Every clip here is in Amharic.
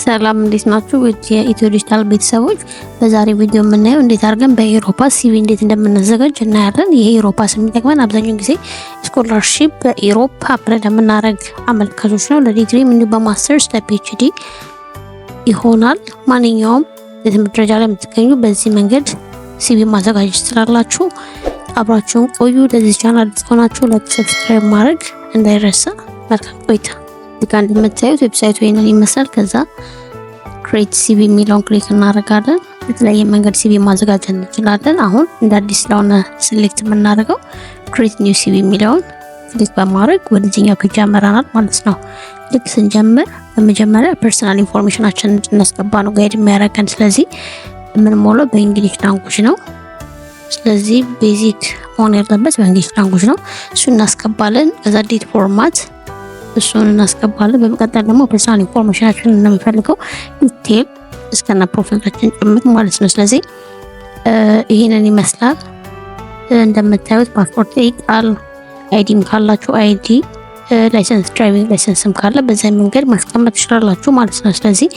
ሰላም፣ እንዴት ናችሁ? ውድ የኢትዮ ዲጂታል ቤተሰቦች፣ በዛሬ ቪዲዮ የምናየው እንዴት አድርገን በ Europass CV እንዴት እንደምናዘጋጅ እናያለን። ይሄ Europass የሚጠቅመን አብዛኛውን ጊዜ scholarship በ Europe apply ለምናደርግ አመልካቾች ነው። ለዲግሪም እንዲሁም በ masters፣ ለ PhD ይሆናል። ማንኛውም የትምህርት ደረጃ ላይ የምትገኙ በዚህ መንገድ CV ማዘጋጀት ትችላላችሁ። አብራችሁን ቆዩ። ለዚህ ቻናል አዲስ ከሆናችሁ like፣ subscribe ማድረግ እንዳይረሳ። መልካም ቆይታ። እዚህ ጋር እንደምታዩት website ኡ ይሄንን ይመስላል። ከዛ create CV የሚለውን click እናደርጋለን። በተለያየ መንገድ CV ማዘጋጀት እንችላለን። አሁን እንደ አዲስ ስለሆነ select የምናደርገው create new CV የሚለውን click በማድረግ ወደዚህኛው page ያመራናል ማለት ነው። ልክ ስንጀምር በመጀመሪያ personal information ኣችንን እንድናስገባ ነው guide የሚያደርገን። ስለዚህ የምንሞላው በ English language ነው። ስለዚህ basic መሆን ያለበት በ English language ነው። እሱን እናስገባለን። ከዛ date format እሱን እናስገባለን። በመቀጠል ደግሞ personal information ኣችንን እንደምንፈልገው detail እስከነ profile ኣችን ጭምር ማለት ነው። ስለዚህ ይህንን ይመስላል። እንደምታዩት ፓስፖርት ይጠይቃል። ID ም ካላችሁ ID፣ license፣ driving license ም ካለ በዛ መንገድ ማስቀመጥ ትችላላችሁ ማለት ነው። ስለዚህ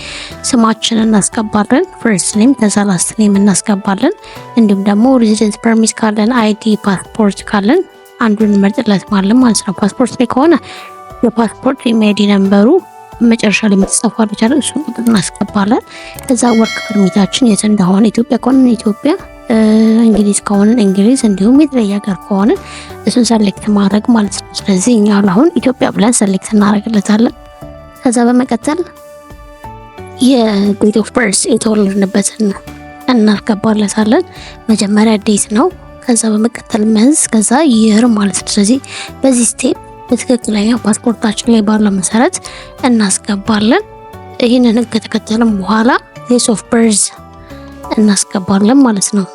ስማችንን እናስገባለን፣ first name፣ ከዛ last name እናስገባለን። እንዲሁም ደግሞ residence permit ካለን፣ ID፣ ፓስፖርት ካለን አንዱን እንመርጥለት ማለት ነው። ፓስፖርት ላይ ከሆነ የፓስፖርት ወይም ID number ኡ መጨረሻ ላይ የምትጻፈው አለች፣ እሱን ቁጥር እናስገባለን። ከዛ work permit ኣችን የት እንደሆነ፣ ኢትዮጵያ ከሆነ ኢትዮጵያ፣ እንግሊዝ ከሆንን እንግሊዝ፣ እንዲሁም የተለያየ ሀገር ከሆንን እሱን select ማድረግ ማለት ነው። ስለዚህ እኛ አሁን ኢትዮጵያ ብለን select እናደርግለታለን። ከዛ በመቀጠል የ date of birth የተወለድንበትን እናስገባለታለን። መጀመሪያ date ነው። ከዛ በመቀጠል month፣ ከዛ year ማለት ነው። ስለዚህ በዚህ step በትክክለኛ ፓስፖርታችን ላይ ባለው መሰረት እናስገባለን። ይህንን ህግ ከተከተልን በኋላ place of birth እናስገባለን ማለት ነው።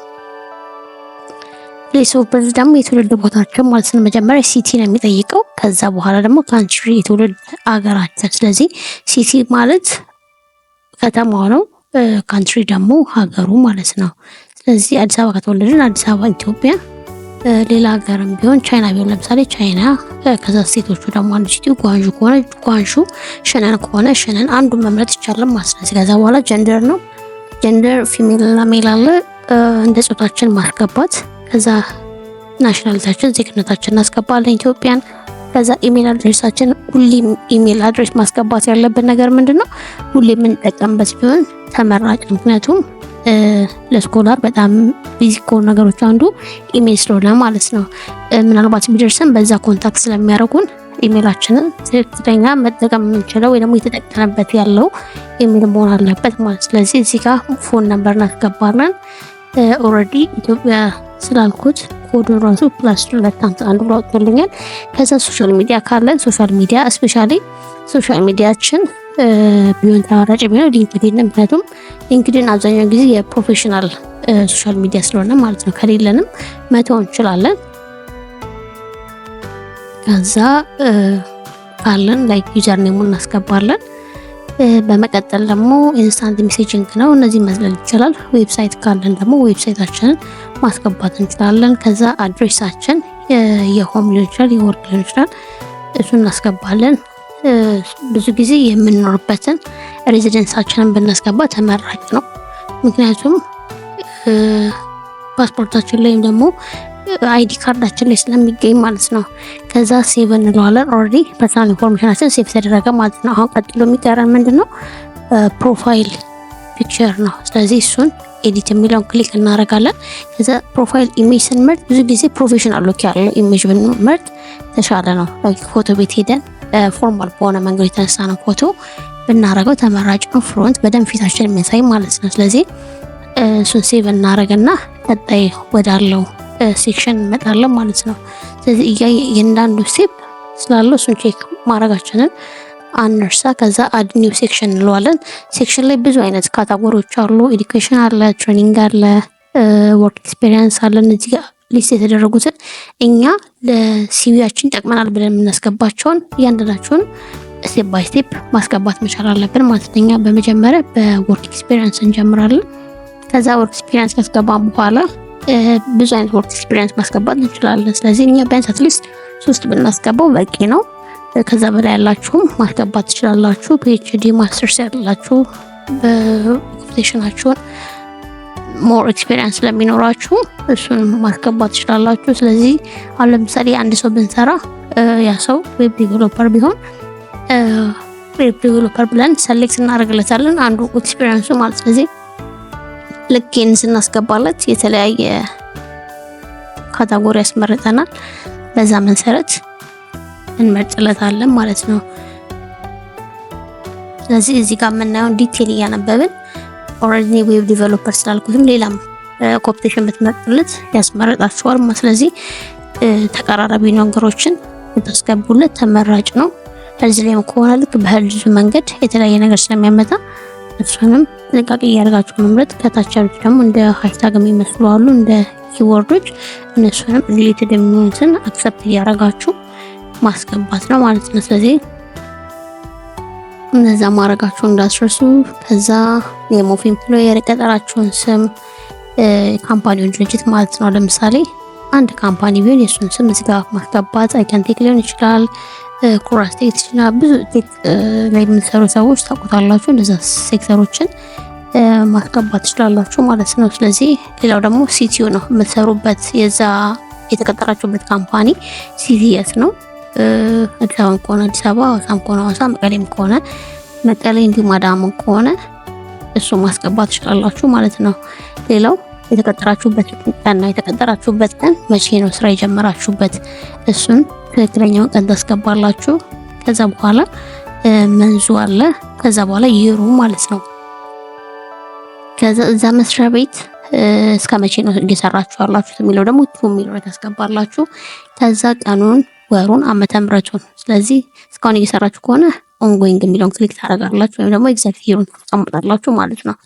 Place of birth ደግሞ የትውልድ ቦታችን ማለት ነው። መጀመሪያ city ነው የሚጠይቀው። ከዛ በኋላ ደግሞ country፣ የትውልድ አገራችን። ስለዚህ city ማለት ከተማው ነው። Country ደግሞ ሀገሩ ማለት ነው። ስለዚህ አዲስ አበባ ከተወለድን አዲስ አበባ ኢትዮጵያ፣ ሌላ ሀገርም ቢሆን፣ ቻይና ቢሆን ለምሳሌ ቻይና። ከዛ state ኦቹ ደግሞ አንዱ city ጓንዡ ከሆነ ጓንዡ፣ ሸነን ከሆነ ሸነን፣ አንዱን መምረጥ ይቻላል ማለት ነው። ከዛ በኋላ gender ነው። Gender female እና male አለ። እንደ ጾታችን ማስገባት። ከዛ nationality ኣችን፣ ዜግነታችን እናስገባለን ኢትዮጵያን። ከዛ email address ኣችን፣ ሁሌም email address ማስገባት ያለብን ነገር ምንድን ነው? ሁሌ የምንጠቀምበት ቢሆን ተመራጭ። ምክንያቱም ለ scholar በጣም basic ከሆኑ ነገሮች አንዱ ኢሜል ስለሆነ ማለት ነው። ምናልባት ቢደርሰን በዛ contact ስለሚያደርጉን ኢሜላችንን ትክክለኛ መጠቀም የምንችለው ወይ ደግሞ የተጠቀመበት ያለው ኢሜል መሆን አለበት ማለት። ስለዚህ እዚህ ጋር phone number እናስገባለን። Already ኢትዮጵያ ስላልኩት ኮዱን ራሱ +251 ብሎ አውጥቶልኛል። ከዛ social media ካለን social media፣ especially social media ኣችን ቢሆን ተመራጭ የሚሆነው LinkedIn፣ ምክንያቱም LinkedIn አብዛኛው ጊዜ የ professional social media ስለሆነ ማለት ነው። ከሌለንም መተው እንችላለን። ከዛ ካለን like username ኡን እናስገባለን። በመቀጠል ደግሞ instant messaging ነው። እነዚህ መዝለል ይቻላል። Website ካለን ደግሞ website ኣችንን ማስገባት እንችላለን። ከዛ address ኣችን የ home ሊሆን ይችላል፣ የ work ሊሆን ይችላል። እሱን እናስገባለን። ብዙ ጊዜ የምንኖርበትን residence ኣችንን ብናስገባ ተመራጭ ነው። ምክንያቱም ፓስፖርታችን ላይም ደግሞ ID card ኣችን ላይ ስለሚገኝ ማለት ነው። ከዛ save እንለዋለን። Already personal information ኣችን save ተደረገ ማለት ነው። አሁን ቀጥሎ የሚቀረን ምንድን ነው? Profile picture ነው። ስለዚህ እሱን edit የሚለውን click እናደርጋለን። ከዛ profile image ስንመርጥ ብዙ ጊዜ professional look ያለው image ብንመርጥ ተሻለ ነው። ፎቶ ቤት ሄደን formal በሆነ መንገድ የተነሳ ነው ፎቶ ብናረገው ተመራጭ ነው። Front በደንብ ፊታችን የሚያሳይ ማለት ነው። ስለዚህ እሱን save እናደርግና ቀጣይ ወዳለው section እንመጣለን ማለት ነው። ስለዚህ እያንዳንዱ step ስላለው እሱን check ማድረጋችንን አንርሳ። ከዛ add new section እንለዋለን። Section ላይ ብዙ አይነት category ዎች አሉ። Education አለ፣ training አለ፣ work experience አለ። እነዚህ list የተደረጉትን እኛ ለ CV ያችን ይጠቅመናል ብለን የምናስገባቸውን እያንዳንዳቸውን step by step ማስገባት መቻል አለብን ማለት ነው። እኛ በመጀመሪያ በ work experience እንጀምራለን። ከዛ work experience ካስገባን በኋላ ብዙ አይነት work experience ማስገባት እንችላለን። ስለዚህ እኛ ቢያንስ at least ሶስት ብናስገባው በቂ ነው። ከዛ በላይ ያላችሁም ማስገባት ትችላላችሁ። PhD፣ masters ያላችሁ በ occupation ኣችሁን more experience ስለሚኖራችሁ እሱን ማስገባት ትችላላችሁ። ስለዚህ አሁን ለምሳሌ አንድ ሰው ብንሰራ ያ ሰው web developer ቢሆን web developer ብለን select እናደርግለታለን፣ አንዱ experience ኡ ማለት። ስለዚህ ልክ ይህን ስናስገባለት የተለያየ category ያስመርጠናል። በዛ መሰረት እንመርጥለታለን ማለት ነው። ስለዚህ እዚህ ጋር የምናየውን detail እያነበብን already web developer ስላልኩትም ሌላም occupation ብትመርጡለት ያስመረጣችኋል። ስለዚህ ተቀራራቢ ነገሮችን ብታስገቡለት ተመራጭ ነው። በዚህ ላይም ከሆነ ልክ በ health ኡ መንገድ የተለያየ ነገር ስለሚያመጣ እሱንም ጥንቃቄ እያደረጋችሁ መምረጥ። ከታች ያሉት ደግሞ እንደ hashtag የሚመስሉ አሉ፣ እንደ keyword ኦች፣ እነሱንም related የሚሆኑትን accept እያደረጋችሁ ማስገባት ነው ማለት ነው። ስለዚህ እነዛ ማድረጋችሁ እንዳትረሱ። ከዛ name of employer፣ የቀጠራችሁን ስም፣ company ውን ድርጅት ማለት ነው። ለምሳሌ አንድ company ቢሆን የእሱን ስም እዚህ ጋር ማስገባት፣ አይከንቴክ ሊሆን ይችላል፣ ኩራስቴክ ይችላል። ብዙ tech ላይ የምትሰሩ ሰዎች ታውቁታላችሁ። እንደዛ ሴክተሮችን ማስገባት ትችላላችሁ ማለት ነው። ስለዚህ ሌላው ደግሞ city ው ነው፣ የምትሰሩበት የዛ የተቀጠራችሁበት company city የት ነው? አዲስ አበባም ከሆነ አዲስ አበባ፣ ሐዋሳም ከሆነ ሐዋሳ፣ መቀሌም ከሆነ መቀሌ፣ እንዲሁም አዳማም ከሆነ እሱ ማስገባት ትችላላችሁ ማለት ነው። ሌላው የተቀጠራችሁበት ቀን ነው። የተቀጠራችሁበት ቀን መቼ ነው ስራ የጀመራችሁበት? እሱን ትክክለኛውን ቀን ታስገባላችሁ። ከዛ በኋላ month ኡ አለ። ከዛ በኋላ year ኡ ማለት ነው። ከዛ እዛ መስሪያ ቤት እስከ መቼ ነው እየሰራችሁ ያላችሁት የሚለው ደግሞ to የሚለው ታስገባላችሁ። ከዛ ቀኑን፣ ወሩን፣ ዓመተ ምሕረቱን። ስለዚህ እስካሁን እየሰራችሁ ከሆነ ongoing የሚለውን click ታደርጋላችሁ ወይም ደግሞ exact year ኡን ታስቀምጣላችሁ ማለት ነው።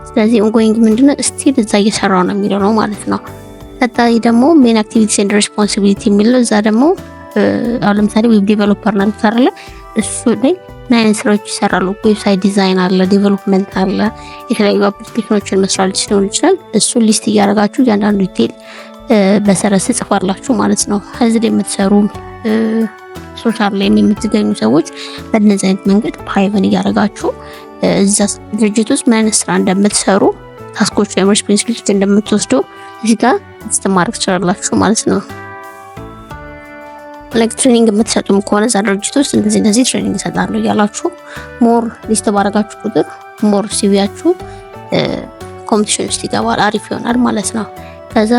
ስለዚህ ongoing ምንድነው? Still እዛ እየሰራው ነው የሚለው ነው ማለት ነው። ቀጣይ ደግሞ main activities and responsibility የሚለው፣ እዛ ደግሞ አሁን ለምሳሌ web developer ነው አይደለ? እሱ ላይ ምን አይነት ስራዎች ይሰራሉ? Website design አለ፣ development አለ፣ የተለያዩ application ኦችን መስራት ሊሆን ይችላል። እሱን list እያደረጋችሁ እያንዳንዱ detail በሰረዝ ትጽፋላችሁ ማለት ነው። እዚህ ላይ የምትሰሩ፣ social ላይ የምትገኙ ሰዎች በእነዚህ አይነት መንገድ ፓይቨን እያደረጋችሁ እዛ ድርጅት ውስጥ ምን አይነት ስራ እንደምትሰሩ፣ task ኦች ወይም responsibility እንደምትወስዱ እዚህ ጋር list ማድረግ ትችላላችሁ ማለት ነው። Like training የምትሰጡም ከሆነ እዛ ድርጅት ውስጥ እንደዚህ እንደዚህ training እሰጣለሁ እያላችሁ more list ባረጋችሁ ቁጥር more CV ያችሁ competition ውስጥ ይገባል፣ አሪፍ ይሆናል ማለት ነው። ከዛ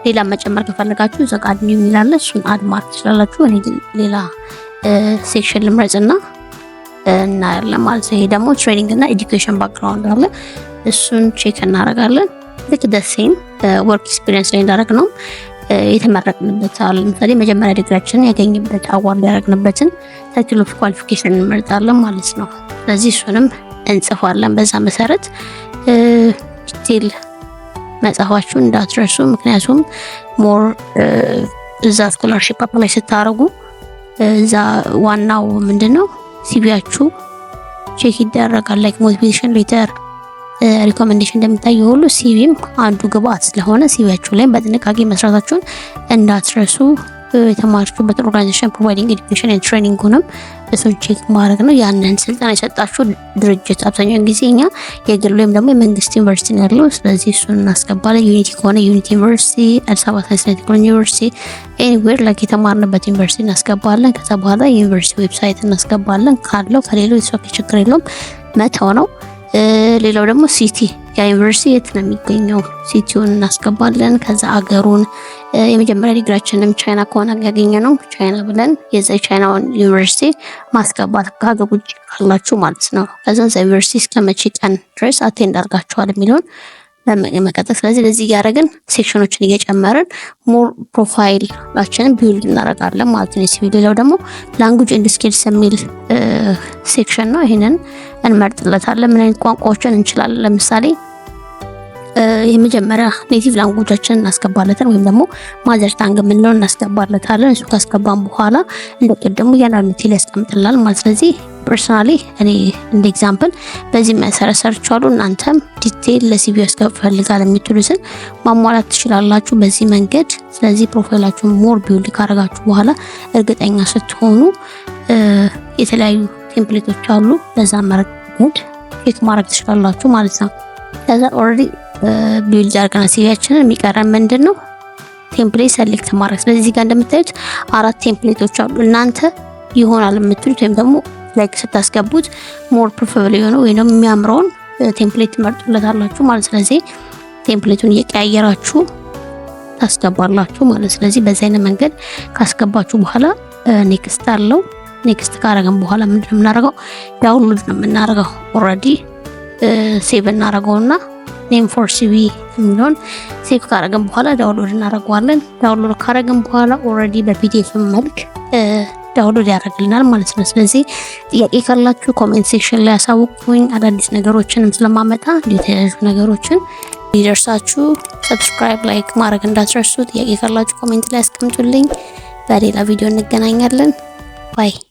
ሌላ መጨመር ከፈለጋችሁ እዛ ጋር add new የሚል፣ እሱን add ማድረግ ትችላላችሁ። እኔ ግን ሌላ section ልምረጽና እናያለን ማለት ነው። ይሄ ደግሞ training እና education background አለ፣ እሱን check እናደርጋለን። ልክ the same work experience ላይ እንዳደረግ ነው፣ የተመረቅንበት፣ አሁን ለምሳሌ መጀመሪያ ዲግሪያችንን ያገኝበት award ያደረግንበትን title of qualification እንመርጣለን ማለት ነው። ስለዚህ እሱንም እንጽፋለን። በዛ መሰረት detail መጻፋችሁን እንዳትረሱ። ምክንያቱም more እዛ scholarship apply ስታደርጉ እዛ ዋናው ምንድን ነው፣ CV ያችሁ check ይደረጋል። Like motivation letter፣ recommendation እንደሚታየው ሁሉ CV ም አንዱ ግብአት ስለሆነ CV ያችሁ ላይ በጥንቃቄ መስራታችሁን እንዳትረሱ። የተማራችሁበት organization providing education and training ኡንም እሱን check ማድረግ ነው። ያንን ስልጠና የሰጣችሁ ድርጅት፣ አብዛኛውን ጊዜ እኛ የግል ወይም ደግሞ የመንግስት ዩኒቨርሲቲ ነው ያለው። ስለዚህ እሱን እናስገባለን። ዩኒቲ ከሆነ ዩኒቲ ዩኒቨርሲቲ፣ አዲስ አበባ ሳይንስና ቴክኖሎጂ ዩኒቨርሲቲ፣ anywhere like የተማርንበት ዩኒቨርሲቲ እናስገባለን። ከዛ በኋላ የዩኒቨርሲቲ website እናስገባለን። ካለው ከሌለው የተሰ ችግር የለውም፣ መተው ነው። ሌላው ደግሞ city፣ ያ ዩኒቨርሲቲ የት ነው የሚገኘው? City ውን እናስገባለን። ከዛ አገሩን፣ የመጀመሪያ ዲግሪያችንም ቻይና ከሆነ ያገኘ ነው ቻይና ብለን የዛ የቻይናውን ዩኒቨርሲቲ ማስገባት፣ ከሀገር ውጭ ካላችሁ ማለት ነው። ከዛ እዛ ዩኒቨርሲቲ እስከ መቼ ቀን ድረስ attend አድርጋችኋል የሚለውን መቀጠል። ስለዚህ ለዚህ እያደረግን section ኦችን እየጨመርን more profile ኣችንን build እናደርጋለን ማለት ነው። CV ሌላው ደግሞ language and skills የሚል section ነው። ይህንን እንመርጥለታለን። ምን አይነት ቋንቋዎችን እንችላለን? ለምሳሌ የመጀመሪያ native language ኣችንን እናስገባለታለን ወይም ደግሞ mother tongue የምንለውን እናስገባለታለን። እሱ ካስገባን በኋላ እንደ ቅድሙ እያንዳንዱ detail ያስቀምጥልናል ማለት። ስለዚህ personally እኔ እንደ example በዚህ መሰረት ሰርቻለሁ። እናንተም detail ለ CV ያስፈልጋል የምትሉትን ማሟላት ትችላላችሁ በዚህ መንገድ። ስለዚህ profile ኣችሁን more build ካረጋችሁ በኋላ እርግጠኛ ስትሆኑ የተለያዩ template ኦች አሉ። በዛ መንገድ check ማድረግ ትችላላችሁ ማለት ነው። ከዛ already build አድርገናል CV ያችንን። የሚቀረን ምንድን ነው? Template select ማድረግ። ስለዚህ እዚህ ጋር እንደምታዩት አራት template ኦች አሉ። እናንተ ይሆናል የምትሉት ወይም ደግሞ like ስታስገቡት more preferable የሆነ ወይም ደግሞ የሚያምረውን template ትመርጡለታላችሁ ማለት። ስለዚህ template ኡን እየቀያየራችሁ ታስገባላችሁ ማለት። ስለዚህ በዚህ አይነት መንገድ ካስገባችሁ በኋላ next አለው። Next ካረግን በኋላ ምንድን ነው የምናደርገው? Download ነው የምናደርገው። Already save እናደርገውና name for CV የሚለውን save ካረግን በኋላ download እናደርገዋለን። Download ካረግን በኋላ already በ PDF መልክ download ያደርግልናል ማለት ነው። ስለዚህ ጥያቄ ካላችሁ comment section ላይ ያሳውቁኝ። አዳዲስ ነገሮችንም ስለማመጣ እንዲሁ የተያያዙ ነገሮችን ሊደርሳችሁ subscribe፣ like ማድረግ እንዳትረሱ። ጥያቄ ካላችሁ comment ላይ ያስቀምጡልኝ። በሌላ ቪዲዮ እንገናኛለን። Bye.